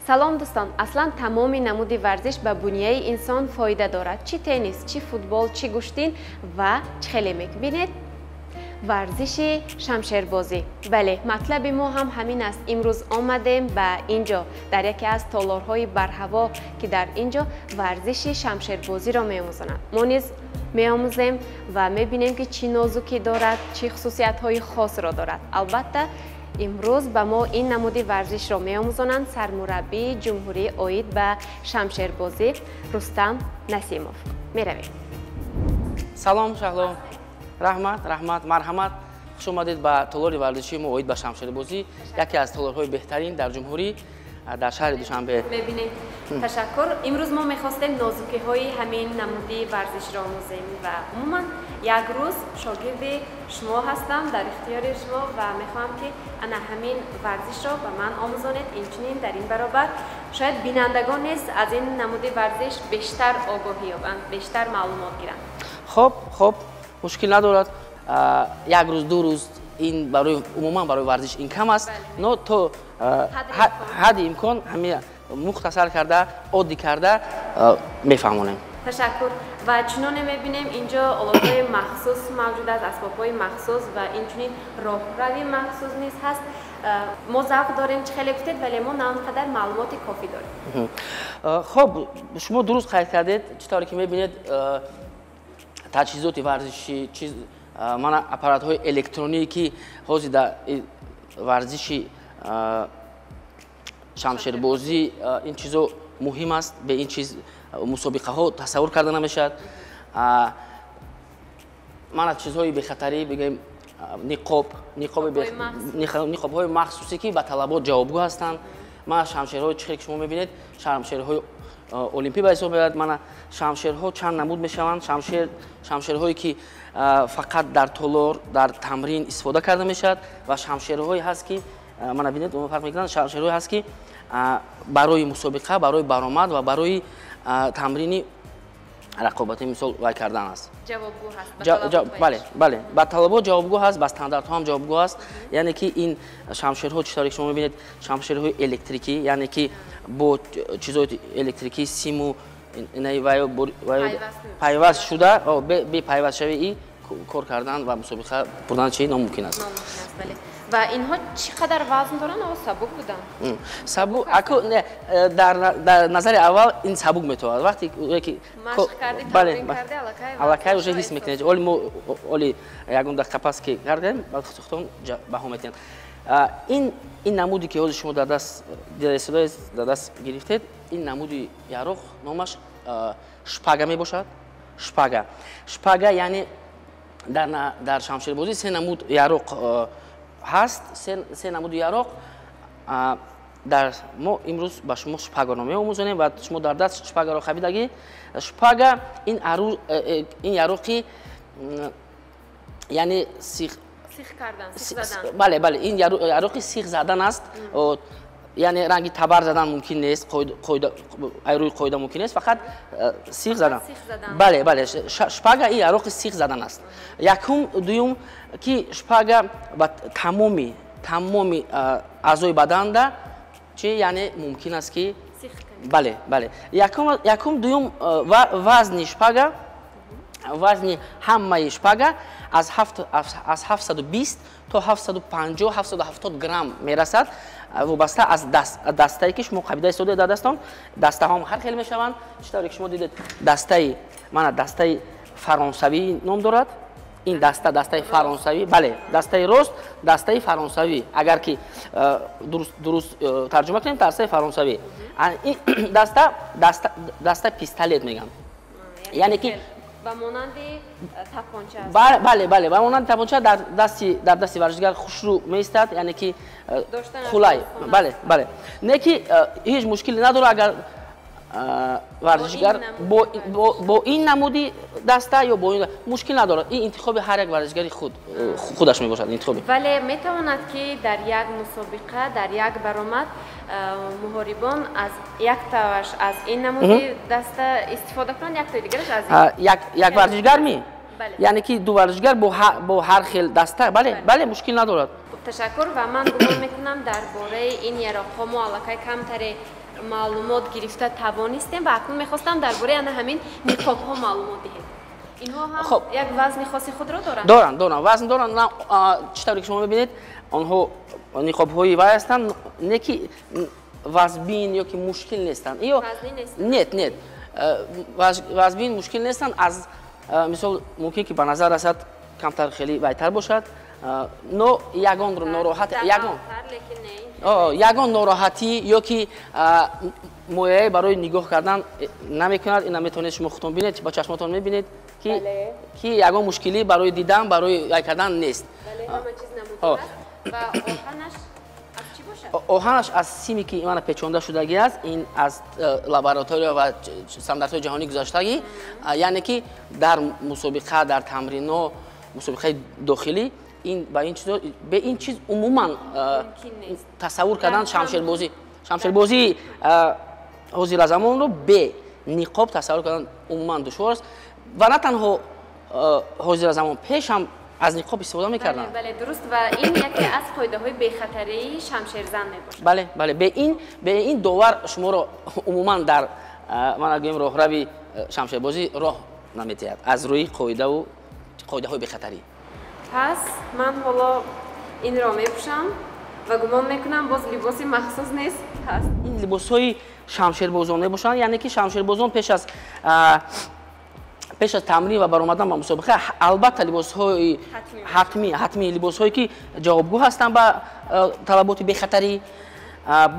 Салом, дӯстон! Аслан тамоми намуди варзиш ба бунияи инсон фоида дорад. Чӣ теннис, чӣ футбол, чӣ гӯштин ва чӣ хеле мебинед, варзиши шамшербозӣ. Бале, матлаби мо ҳам ҳамин аст. Имрӯз омадем ба ин ҷо, дар яке аз толорҳои барҳаво, ки дар ин ҷо варзиши шамшербозиро меомӯзонанд. Мо низ меомӯзем ва мебинем, ки чӣ нозукӣ дорад, чӣ хусусиятҳои хосро дорад. Албатта, имрӯз ба мо ин намуди варзишро меомӯзонанд сармураббии ҷумҳурӣ оид ба шамшербозӣ Рустам Насимов. Меравем. Салом, Шаҳло! Раҳмат, раҳмат, марҳамат, хуш омадед ба толори варзишии мо оид ба шамшербозӣ, яке аз толорҳои беҳтарин дар ҷумҳурӣ, дар шаҳри Душанбе. Мебинем, ташаккур. Имрӯз мо мехостем нозукиҳои ҳамин намуди варзишро омӯзем ва умуман як рӯз шогирди шумо ҳастам, дар ихтиёри шумо, ва мехоҳам, ки ана ҳамин варзишро ба ман омӯзонед. Инчунин дар ин баробар шояд бинандагон низ аз ин намуди варзиш бештар огоҳӣ ёбанд, бештар маълумот гиранд. Хоб, мушкил надорад. Як рӯз, 2 рӯз ин барои умуман барои варзиш ин кам аст, но то ҳадди имкон ҳами мухтасар карда, оддӣ карда мефаҳмонем. Ташаккур. Ва чуноне мебинем, инҷо олотҳои махсус мавҷуд аст, асбобҳои махсус ва инчунин роҳрави махсус низ ҳаст. Мо завқ дорем, чӣ хеле гуфтед, вале мо на он қадар маълумоти кофӣ дорем. Хоб, шумо дуруст қайд кардед. Чӣ тавре ки мебинед, таҷҳизоти варзишӣ, чиз мана аппаратҳои электроние, ки ҳозир дар варзиши шамшербозӣ ин чизо муҳим аст, бе ин чиз мусобиқаҳо тасаввур карда намешавад. Мана чизҳои бехатарӣ, бигӯем, ниқоб, ниқобҳои махсусе, ки ба талабот ҷавобгӯ ҳастанд. Мана шамшерҳои, чӣ ки шумо мебинед, шамшерҳои олимпӣ ба ҳисоб меояд. Мана шамшерҳо чанд намуд мешаванд: шамшерҳое, ки фақат дар толор, дар тамрин истифода карда мешавад, ва шамшерҳое ҳаст, ки мана бинед, фарқ мекунанд, шамшерҳое ҳаст, ки барои мусобиқа, барои баромад ва барои тамрини рақобатӣ, мисол, вай кардан аст. Бале, ба талабот ҷавобгӯ ҳаст, ба стандартҳо ҳам ҷавобгӯ аст. Яъне ки ин шамшерҳо, чӣ тавре ки шумо мебинед, шамшерҳои электрикӣ, яъне ки бо чизои электрикӣ, симу пайваст шуда, бе пайвастшавии кор кардан ва мусобиқа бурдан чи номумкин аст. Ва инҳо чӣ қадар вазн доранд? О, сабук буданд. Сабук аку не, дар назари аввал ин сабук метавонад, вақте ки аллакай уже ҳис мекунед. Оли мо оли ягон дақиқа пас ки кардем, баъд худтон баҳо метиҳанд. Ин намуде, ки ҳозир шумо дар даст дидаистодаед, дар даст гирифтед, ин намуди яроқ номаш шпага мебошад. Шпага, яъне дар шамшербозӣ се намуд яроқ ҳаст, се намуди яроқ. Дар мо имрӯз ба шумо шпагаро меомӯзонем ва шумо дар даст шпагаро хабидагӣ. Шпага ин ин яроқи, яъне сих, бале, ин яроқи сих задан аст, яъне ранги табар задан мумкин нест, рӯи қоида мумкин нест, фақат сих задан. Бале, шпага ин яроқи сих задан аст. Якум. Дуюм, ки шпага ба тамоми аъзои баданда чи, яъне мумкин аст, ки бале, якум. Дуюм, вазни шпага, вазни ҳамаи шпага аз 720 то 750, 770 грамм мерасад, вобаста аз дастае, ки шумо қабида истодаед дар дастон. Дастаҳом ҳар хел мешаванд. Чӣ тавре ки шумо дидед, дастаи мана дастаи фаронсавӣ ном дорад ин даста, дастаи фаронсавӣ, бале, дастаи рост, дастаи фаронсавӣ, агар ки дуруст тарҷума кунем, дастаи фаронсавӣ. Ин даста даста пистолет мегӯянд, яъне ки ба монанди тапонча. Бале, ба монанди тапонча дар дасти варзишгар хушрӯ меистад, яъне ки хулай. Бале, не ки ҳеҷ мушкиле надорад, агар варзишгар бо ин намуди даста ё бо ин, мушкил надорад. Ин интихоби ҳар як варзишгари худаш мебошад, интихоби. Вале метавонад, ки дар як мусобиқа, дар як баромад муҳорибон аз яктааш аз ин намуди даста истифода кунанд, яктои дигараш аз ин? Як варзишгар ми, яъне ки ду варзишгар бо ҳар хел даста, бале, мушкил надорад. Ташаккур. Ва ман гумон мекунам, дар бораи ин яроқҳо мо аллакай камтаре Маълумот гирифта тавонистем ва акнун мехостам дар бораи ана ҳамин ниқобҳо маълумот диҳед. Инҳо ҳам як вазни хоси худро доранд? Доранд, вазн доранд. Чӣ тавре ки шумо мебинед, онҳо ниқобҳои вай ҳастанд, не ки вазбин ё ки мушкил нестанд. Нет, нет, вазбин мушкил нестанд. Аз мисол мумкин ки ба назар расад камтар хеле вайтар бошад, но ягон нороҳат, ягон нороҳатӣ ё ки мояе барои нигоҳ кардан намекунад. Ина метавонед шумо худтон бинед, ба чашмотон мебинед ки ягон мушкилӣ барои дидан, барои вай кардан нест. Оҳанаш аз сими ки мана печонда шудагӣ аст, ин аз лаборатория ва стандартҳои ҷаҳонӣ гузаштагӣ, яъне ки дар мусобиқа, дар тамрино, мусобиқаи дохилӣ ин ба ин чизо, бе ин чиз умуман тасаввур кардан шамшербозии ҳозиразамонро бе ниқоб тасаввур кардан умуман душвор аст. Ва на танҳо ҳозиразамон, пеш ҳам аз ниқоб истифода мекарданд. Бале, дуруст. Ва ин яке аз қоидаҳои бехатарии шамшерзан мебошад. Бале, бале, бе ин довар шуморо умуман дар мана гӯем роҳрави шамшербозӣ роҳ наметиҳад аз рӯи қоидаву қоидаҳои бехатарӣ. Пас ман ҳоло инро мепӯшам ва гумон мекунам боз либоси махсус нест ҳаст. Ин либосҳои шамшербозон мебошанд, яъне ки шамшербозон пеш аз тамрин ва баромадан ба мусобиқа албатта либосҳои ҳатмӣ, либосҳое ки ҷавобгӯ ҳастанд ба талаботи бехатарӣ.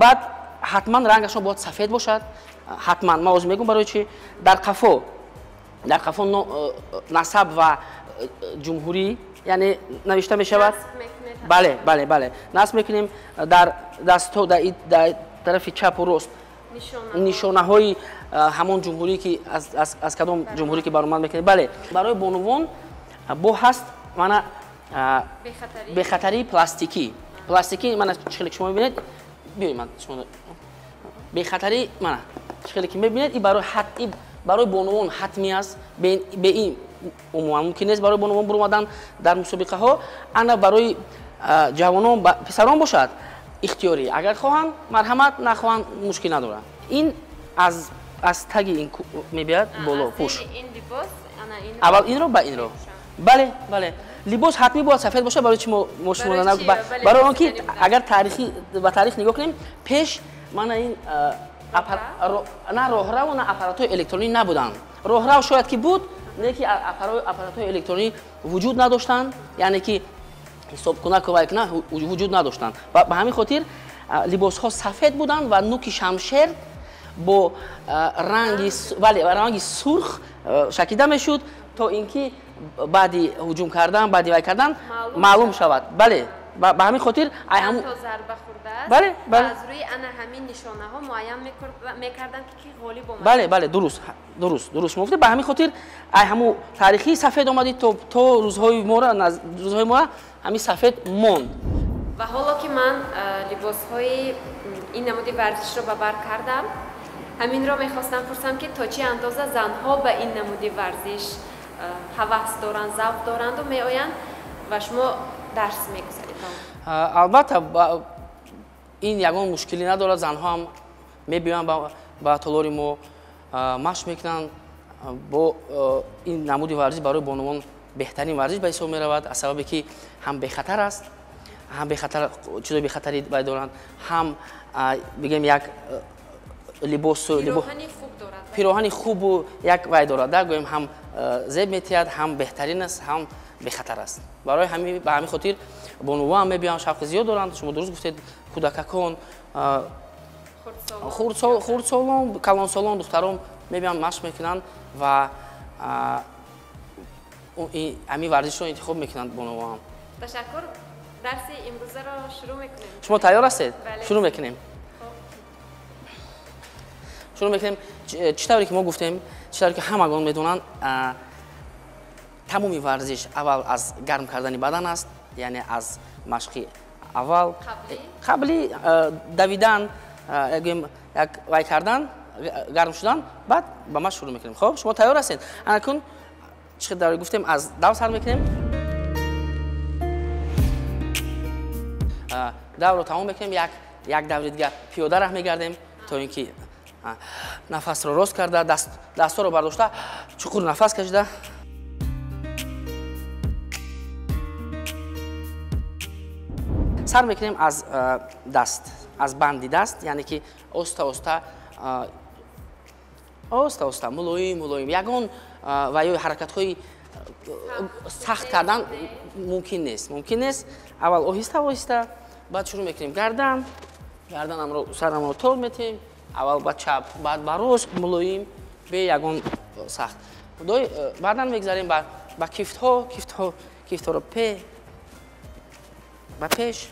Баъд ҳатман рангашон бояд сафед бошад. Ҳатман ман ҳозир мегӯям барои чи. Дар қафо насаб ва ҷумҳурӣ яъне навишта мешавад. Бале, бале, бале, насб мекунем. Дар дастҳо, дар тарафи чапу рост нишонаҳои ҳамон ҷумҳурӣ ки аз кадом ҷумҳурӣ ки баромад мекунед. Бале, барои бонувон бо ҳаст мана бехатарии пластикӣ. Пластикӣ мана чӣ хеле ки шумо мебинед, биёед ман шумо бехатарӣ мана чӣ хеле ки мебинед, и барои бонувон ҳатмӣ аст. Бе ин умуман мумкин нест барои бонувон баромадан дар мусобиқаҳо. Ана барои ҷавонон, писарон бошад ихтиёрӣ, агар хоҳанд марҳамат, нахоҳанд мушкил надоранд. Ин аз таги ин мебиёд боло пӯш. Аввал инро ба инро. Бале, бале, либос ҳатмӣ бояд сафед бошад. Барои чи мо шумо барои он ки агар ба таърих нигоҳ кунем, пеш мана ин на роҳраву на аппаратҳои электронӣ набуданд. Роҳрав шояд ки буд, не ки аппаратҳои электронӣ вуҷуд надоштанд, яъне ки ҳисобкунаку вайкуна вуҷуд надоштанд. Ба ҳамин хотир либосҳо сафед буданд ва нуки шамшер бо ранги сурх шакида мешуд, то ин ки баъди ҳуҷум кардан, баъди вай кардан маълум шавад. Бале, ба ҳамин хотир зарба хӯрдааст. Бале, бале, аз рӯи ана ҳамин нишонаҳо муайян мекарданд ки ки ғолиб омад. Бале, бале, дуруст, дуруст, дуруст шумо гуфтед. Ба ҳамин хотир ай ҳамун таърихи сафед омадӣ то рӯзҳои мора ҳамин сафед монд. Ва ҳоло ки ман либосҳои ин намуди варзишро ба бар кардам, ҳаминро мехостам пурсам ки то чӣ андоза занҳо ба ин намуди варзиш ҳавас доранд, завқ доранду меоянд ва шумо дарс мегузаред? Албатта ин ягон мушкилӣ надорад. Занҳо ҳам мебиёянд ба толори мо, машқ мекунанд. Бо ин намуди варзиш барои бонувон беҳтарин варзиш ба ҳисоб меравад, аз сабабе ки ҳам бехатар аст, ҳам бехатар чизои бехатарӣ бай доранд, ҳам бигем як либосу пироҳани хубу як вай дорад, гӯем ҳам зеб метиҳад, ҳам беҳтарин аст, ҳам бехатар аст. Барои ба ҳамин хотир бонувон ҳам мебиёянд, шавқи зиёд доранд. Шумо дуруст гуфтед, кӯдакакон, хурдсолон, калонсолон, духтарон мебиёянд, машқ мекунанд ва ҳамин варзишро интихоб мекунанд бонувон. Ташаккур. Дарси имрӯзаро шурӯъ мекунем. Шумо тайёр ҳастед? Шурӯъ мекунем. Шурӯъ мекунем. Чӣ тавре ки мо гуфтем, чӣ тавре ки ҳамагон медонанд, тамоми варзиш аввал аз гарм кардани бадан аст, яъне аз машқи аввал, қабли давидан, як вай кардан, гарм шудан, баъд ба машқ шурӯъ мекунем. Хоб, шумо тайёр ҳастед? Анакун чӣ тавре гуфтем, аз дав сар мекунем. Давро тамом мекунем, як даври дигар пиёда раҳ мегардем То ин ки нафасро рост карда, дастҳоро бардошта, чуқур нафас кашида. Сар мекунем аз даст, аз банди даст, яъне ки оста оста, оста оста, мулоим мулоим, ягон ва ё ҳаракатҳои сахт кардан мумкин нест, мумкин нест. Аввал оҳиста оҳиста, баъд шурӯъ мекунем гардан, гарданамро, сарамро тол метем, аввал ба чап, баъд ба рост, мулоим, бе ягон сахт. Баъдан мегзарем ба кифтҳо, кифтҳо, кифтҳоро ба пеш,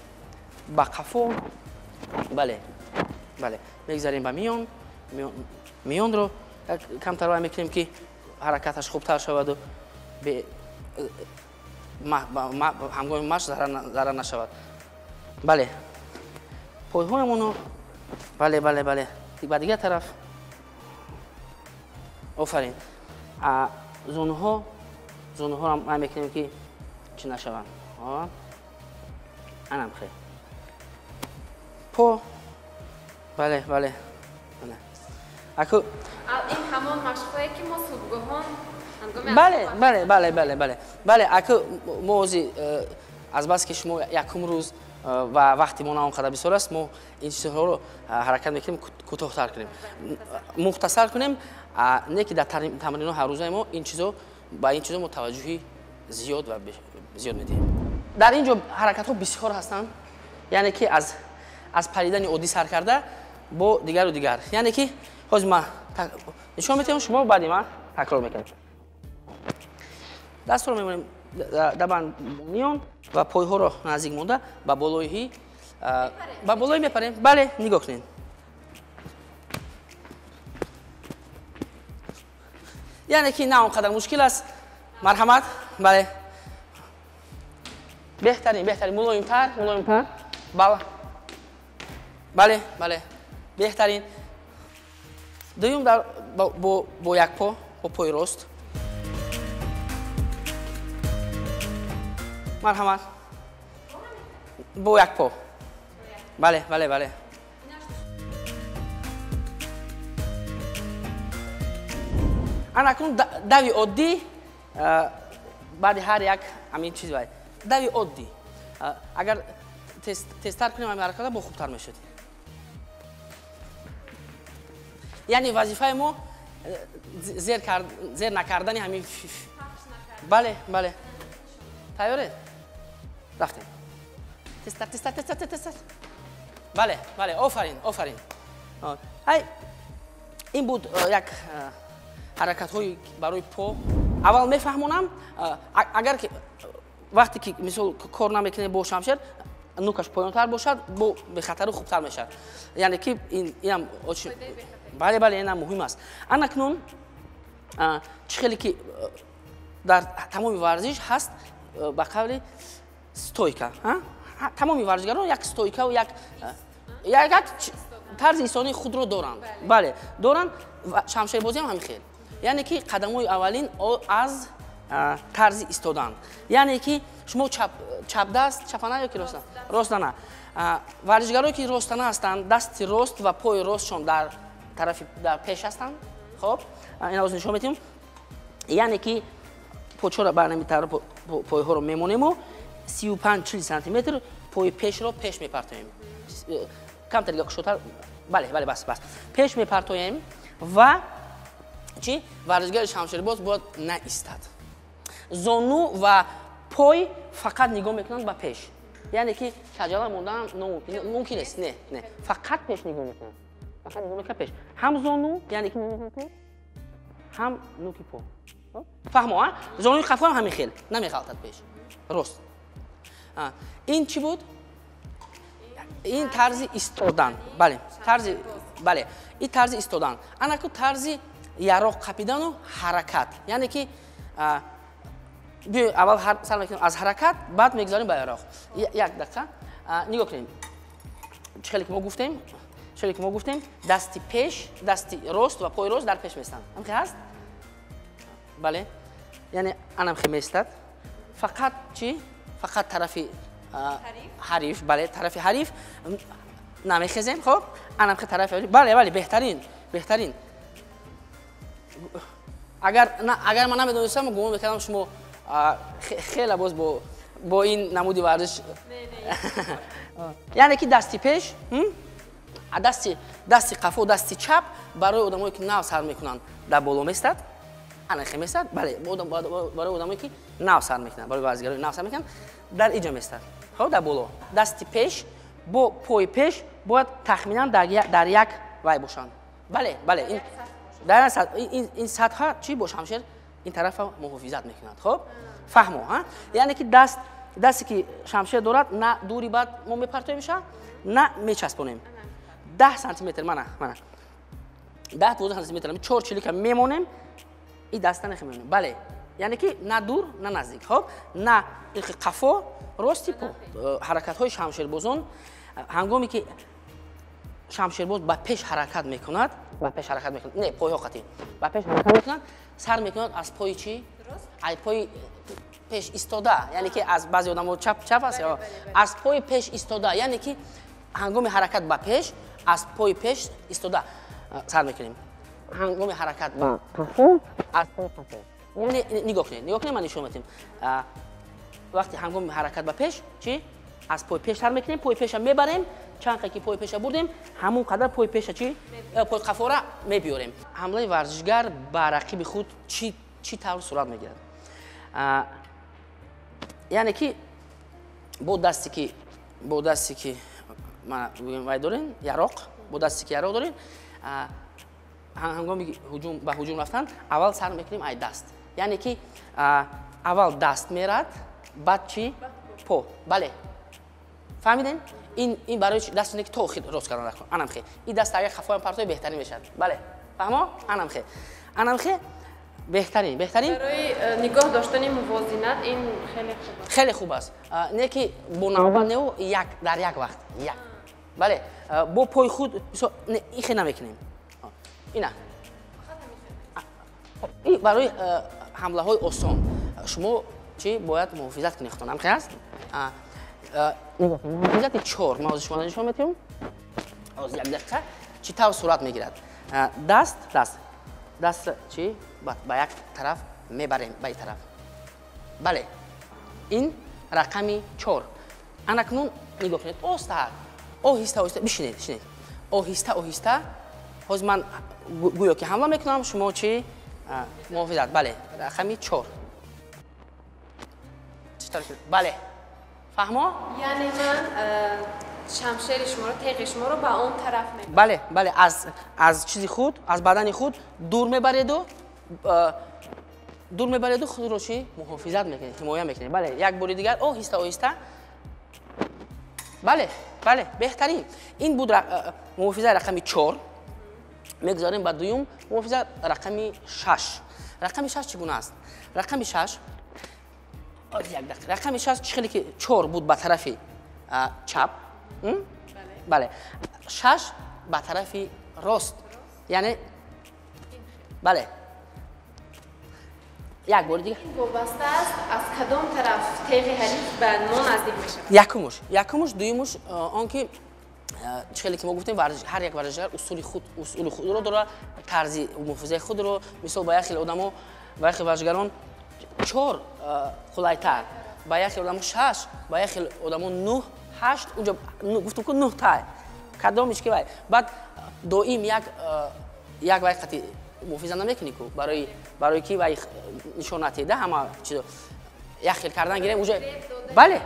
ба қафо, бале, бале, мегзарем ба миён, миёнро камтар вай мекунем, ки ҳаракаташ хубтар шаваду ҳангоми машқ зарар нашавад. Бале, пойҳоямонро, бале, бале, бале, ба дигар тараф. Офарин. Зонуҳо, зонуҳоро вай мекунем, ки чӣ нашаванд. Анам хел. По, бале, бале, бале. Аку ин ҳамон машқҳое, ки мо субҳгоҳон ҳангоми бале, бале, бале, бале, бале, бале. Аку мо ози азбаски шумо якум рӯз ва вақти мо на он қадар бисёр аст, мо ин чизҳоро ҳаракат мекунем кӯтоҳтар кунем, мухтасар кунем, не ки дар тамринҳо ҳаррӯзаи мо ин чизо, ба ин чизо мо таваҷҷӯҳи зиёд ва зиёд медиҳем. Дар ин ҷо ҳаракатҳо бисёр ҳастанд, яъне ки аз паридани оддӣ сар карда бо дигару дигар. Яъне ки ҳозир ман нишон медиҳам, шумо баъди ман такрор мекунед. Дастро мемонем дар миён ва пойҳоро наздик монда ба болои мепарем. Бале, нигоҳ кунед. Яъне ки на он қадар мушкил аст. Марҳамат, бале. Беҳтарин, беҳтарин, мулоимтар, мулоимтар. Бале. Бале, бале. Беҳтарин. Дуюм дар бо як по, бо пои рост. Марҳамат. Бо як по. Бале, бале, бале. Ана акнун дави оддӣ, баъди ҳар як ҳамин чиз вай. Дави оддӣ. Агар тезтар кунем ҳамин ҳаракатро, бо хубтар мешуд. Яъне вазифаи мо зер накардани ҳамин. Бале, бале. Тайёред? Рафтем. Тезтар, тезтар, тезтар, тезтар. Бале, бале, офарин, офарин. Ҳай, ин буд як ҳаракатҳои барои по. Аввал мефаҳмонам, агар ки вақте ки мисол кор намекунед бо шамшер, нукаш поёнтар бошад, бо бехатару хубтар мешавад. Яъне ки инам бале, бале, инам муҳим аст. Анакнун чӣ хеле ки дар тамоми варзиш ҳаст, ба қавли стойка, тамоми варзишгарон як стойкаву як тарзи инсонии худро доранд. Бале, доранд. Шамшербозиам ҳамин хел. Яъне ки қадамҳои аввалин аз тарзи истодан. Яъне ки шумо чапдаст, чапана ё ки ростана? Ростана. Варзишгарое ки ростана ҳастанд, дасти рост ва пои ростшон дар тарафи дар пеш ҳастанд. Хоб, ин оз нишон медиҳем. Яъне ки почоро ба ҳамин тавр пойҳоро мемонему 35-40 сантиметр пои пешро пеш мепартоем. Камтар дига кушодтар. Бале, бале, бас, бас. Пеш мепартоем ва чи варзишгари шамшербоз бояд наистад. Зону ва пой фақат нигоҳ мекунанд ба пеш. Яъне ки шаҷала мондан мумкин нест. Не, не. Фақат пеш нигоҳ мекунанд. Фақат нигоҳ мекунанд пеш. Ҳам зону, яъне ки ҳам нуки по. Фаҳмо, а? Зонуи қафо ҳам ҳамин хел, намеғалтад пеш. Рост. Ин чӣ буд? Ин тарзи истодан. Бале, тарзи, бале. Ин тарзи истодан. Анаку тарзи яроқ қапидану ҳаракат. Яъне ки биё аввал сар мекунем аз ҳаракат, баъд мегузарем ба яроқ. Як дақиқа. Нигоҳ кунем. Чӣ хеле ки мо гуфтем? Чӣ хеле ки мо гуфтем, дасти пеш, дасти рост ва пои рост дар пеш местанд. Ҳамхел ҳаст? Бале. Яъне анамхел меистад. Фақат чӣ? Фақат тарафи ҳариф, бале, тарафи ҳариф. Намехезем, хоб? Анам хе тарафи. Бале, бале, беҳтарин, беҳтарин. Агар ман намедонистам, гумон мекардам шумо хеле боз бо ин намуди варзиш. Яъне ки дасти пеш, дасти қафо, дасти чап барои одамое ки нав сар мекунанд дар боло местад, ана хе местад, бале, барои одамое ки нав сар мекунанд, барои варзишгарои нав сар мекунанд, дар иҷо местад. Хоб, дар боло. Дасти пеш бо пои пеш бояд тахминан дар як вай бошанд. Бале, бале, дар ин сатҳа чӣ бо шамшер ин тарафа муҳофизат мекунад. Хоб, фаҳмо, ҳа? Яъне ки дасте ки шамшер дорад, на дури баъд мо мепартоемша, на мечаспонем. 10 сантиметр, мана, мана. 10-12 сантиметр, 4 чилика мемонем, и даста нехе мемонем. Бале, яъне ки на дур, на наздик. Хоб, на ихи қафо, рости по. Ҳаракатҳои шамшербозон, ҳангоме ки шамшербоз ба пеш ҳаракат мекунад, ба пеш ҳаракат мекунад, не, пойҳо қатӣ, ба пеш ҳаракат мекунад, сар мекунад аз пои чӣ? Аз пои пеш истода, яъне ки аз баъзе одамо чап чап аст, аз пои пеш истода, яъне ки ҳангоми ҳаракат ба пеш, аз пои пеш истода сар мекунем. Ҳангоми ҳаракат ба қафо, аз пои қафо. Яъне нигоҳ кунед, нигоҳ кунед, ман нишон медиҳам. Вақти ҳангоми ҳаракат ба пеш, чӣ? Аз пои пеш сар мекунем, пои пеша мебарем, чанд қа ки пои пеша бурдем, ҳамон қадар пои пеша чӣ? Пои қафора мебиёрем. Ҳамлаи варзишгар ба рақиби худ чӣ тавр сурат мегирад? Яъне ки бо дасте ки вай дорем, яроқ, бо дасте ки яроқ дорем, ҳангоми ба ҳуҷум рафтан, аввал сар мекунем ай даст. Яъне ки аввал даст мерад, баъд чӣ? По. Бале. Фаҳмидем? Ин барои даст не ки то охир рост кардан накун. Анам хе. Ин даст агар хафоям партои беҳтарин мешавад. Бале. Фаҳмо? Анам хе. Анам хе. Беҳтарин, беҳтарин. Барои нигоҳ доштани мувозинат ин хеле хуб аст. Хеле хуб аст. Не ки бо навбат не, як дар як вақт. Як. Бале, бо пои худ не, ин хе намекунем. Ина. Ин барои ҳамлаҳои осон. Шумо чӣ бояд муҳофизат кунед худтон. Ҳам хе аст? Муҳофизати 4 ман шумо нишон медиҳам. Ҳозир як дақиқа чӣ тавр сурат мегирад. Даст, даст. Даст чӣ? Ба як тараф мебарем, ба ин тараф. Бале. Ин рақами 4. Анакнун нигоҳ кунед. Оста, оҳиста, оҳиста бишинед, бишинед. Оҳиста, оҳиста. Ҳозир ман гӯё ки ҳамла мекунам, шумо чӣ? Муҳофизат. Бале, рақами 4. Бале. Фаҳмо? Яъне ман шамшери шуморо, теғи шуморо ба он тараф мебарам. Бале, бале, аз чизи худ, аз бадани худ дур мебареду, худро чӣ? Муҳофизат мекунед, ҳимоя мекунед. Бале, як бори дигар, оҳиста, оҳиста. Бале, бале, беҳтарин. Ин буд муҳофизаи рақами 4. Мегузарем ба дуюм муҳофиза рақами 6. Рақами 6 чӣ гуна аст? Рақами 6 як дақиқа. Рақами 6 чӣ хеле ки 4 буд ба тарафи чап, бале, 6 ба тарафи рост. Яъне бале. Як бори дигар. Вобаста аст аз кадом тараф теғи ҳариф ба мо наздик мешавад? Якумуш, дуюмуш он ки чӣ хеле ки мо гуфтем, ҳар як варзишгар усули худро дорад, тарзи муҳофизаи худро. Мисол ба як хел одамо, ба як хел варзишгарон 4 қулайтар, ба як хел одамо 6, ба як хел одамо 9, 8, унҷо гуфтум ку 9 тай. Кадомиш ки вай. Баъд доим як вай қати муҳофиза намекунӣ ку, барои ки вай нишон натиҳда ҳама чизо. Як хел кардан гирем уже. Бале,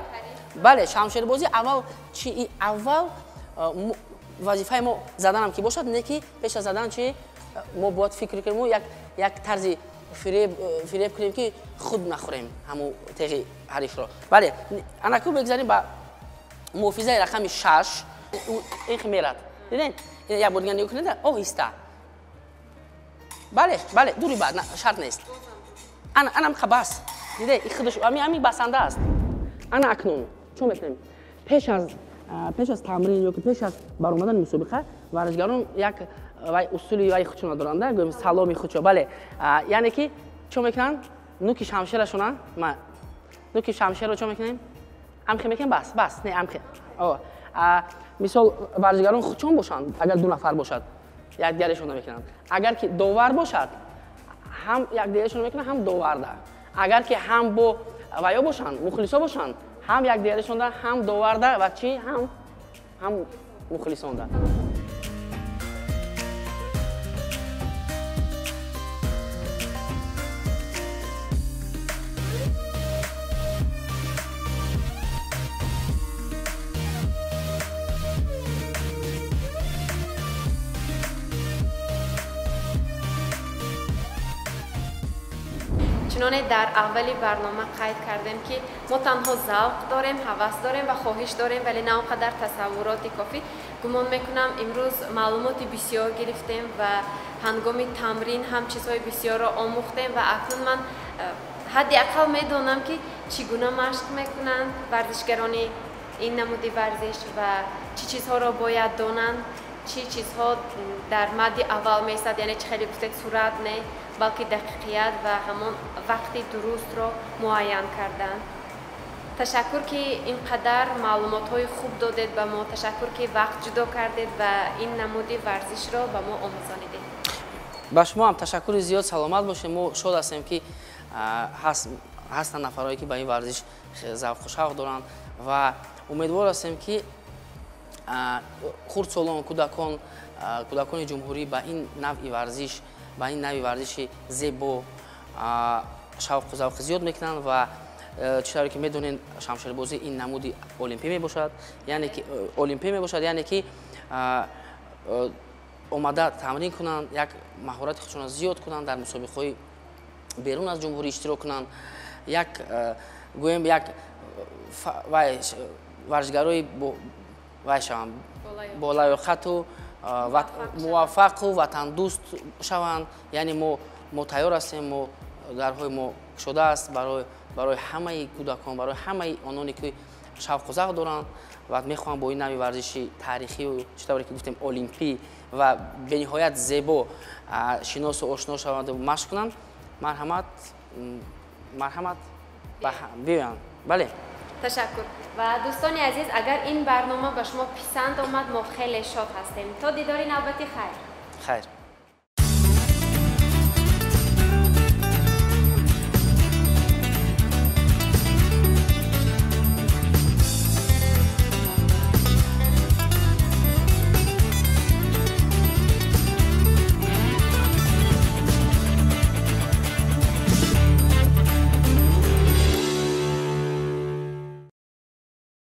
бале, шамшербозӣ аввал чи аввал вазифаи мо заданам ки бошад, не ки пеш аз задан чи мо бояд фикр кунем, як тарзи фиреб кунем ки худ нахӯрем ҳамун теғи ҳарифро. Бале, анаку мегзарем ба муҳофизаи рақами 6. Ин мерад. Дидед? Як бор дигар нигоҳ кунед, оҳиста. Бале, бале, дури баъд, шарт нест. Анам бас. Диде, ин худаш ами басанда аст. Ана акнун чӣ мекунем? Пеш аз тамрин ё ки пеш аз баромадани мусобиқа варзишгарон як вай усули вай худшона доранд, гӯем саломи худшо. Бале, яъне ки чӣ мекунанд? Нуки шамшерашона, нуки шамшерро чӣ мекунем? Амхе мекунем, бас, бас, не амхе. Мисол варзишгарон худшон бошанд, агар ду нафар бошад, якдигарашон мекунанд. Агар ки довар бошад, ҳам якдигарашон мекунанд, ҳам доварда. Агар ки ҳам бо ваё бошанд, мухлисо бошанд, ҳам якдигарашонда, ҳам доварда ва чӣ, ҳам мухлисонда. Чуноне дар аввали барнома қайд кардем, ки мо танҳо завқ дорем, ҳавас дорем ва хоҳиш дорем, вале на он қадар тасаввуроти кофӣ. Гумон мекунам имрӯз маълумоти бисёр гирифтем ва ҳангоми тамрин ҳам чизҳои бисёрро омӯхтем ва акнун ман ҳадди ақал медонам, ки чӣ гуна машқ мекунанд варзишгарони ин намуди варзиш ва чӣ чизҳоро бояд донанд, чӣ чизҳо дар мадди аввал меистад, яъне чӣ хеле гуфтед сурат не, балки дақиқият ва ҳамон вақти дурустро муайян кардан. Ташаккур, ки ин қадар маълумотҳои хуб додед ба мо, ташаккур, ки вақт ҷудо кардед ва ин намуди варзишро ба мо омӯзонидед. Ба шумо ҳам ташаккури зиёд, саломат бошед. Мо шод ҳастем, ки ҳастанд нафарҳое, ки ба ин варзиш завқу шавқ доранд ва умедвор ҳастем, ки хурдсолон, кӯдакон, кӯдакони ҷумҳурӣ ба ин навъи варзиш, ба ин навъи варзиши зебо шавқу завқи зиёд мекунанд ва чӣ тавре ки медонед, шамшербозӣ ин намуди олимпӣ мебошад, яъне ки олимпӣ мебошад, яъне ки омада тамрин кунанд, як маҳорати худшонро зиёд кунанд, дар мусобиқаҳои берун аз ҷумҳурӣ иштирок кунанд, як гӯем як варзишгарои вай шаванд, бо лаёқату муваффақу ватандӯст шаванд. Яъне мо тайёр ҳастем, мо дарҳои мо кушода аст барои ҳамаи кӯдакон, барои ҳамаи ононе, ки шавқу завқ доранд ва мехоҳанд бо ин навъи варзиши таърихию, чӣ тавре ки гуфтем, олимпӣ ва бениҳоят зебо шиносу ошно шаванду машқ кунанд. Марҳамат, марҳамат, биёянд. Бале. Ташаккур. Ва дӯстони азиз, агар ин барнома ба шумо писанд омад, мо хеле шод ҳастем. То дидори навбатӣ, хайр. Хайр.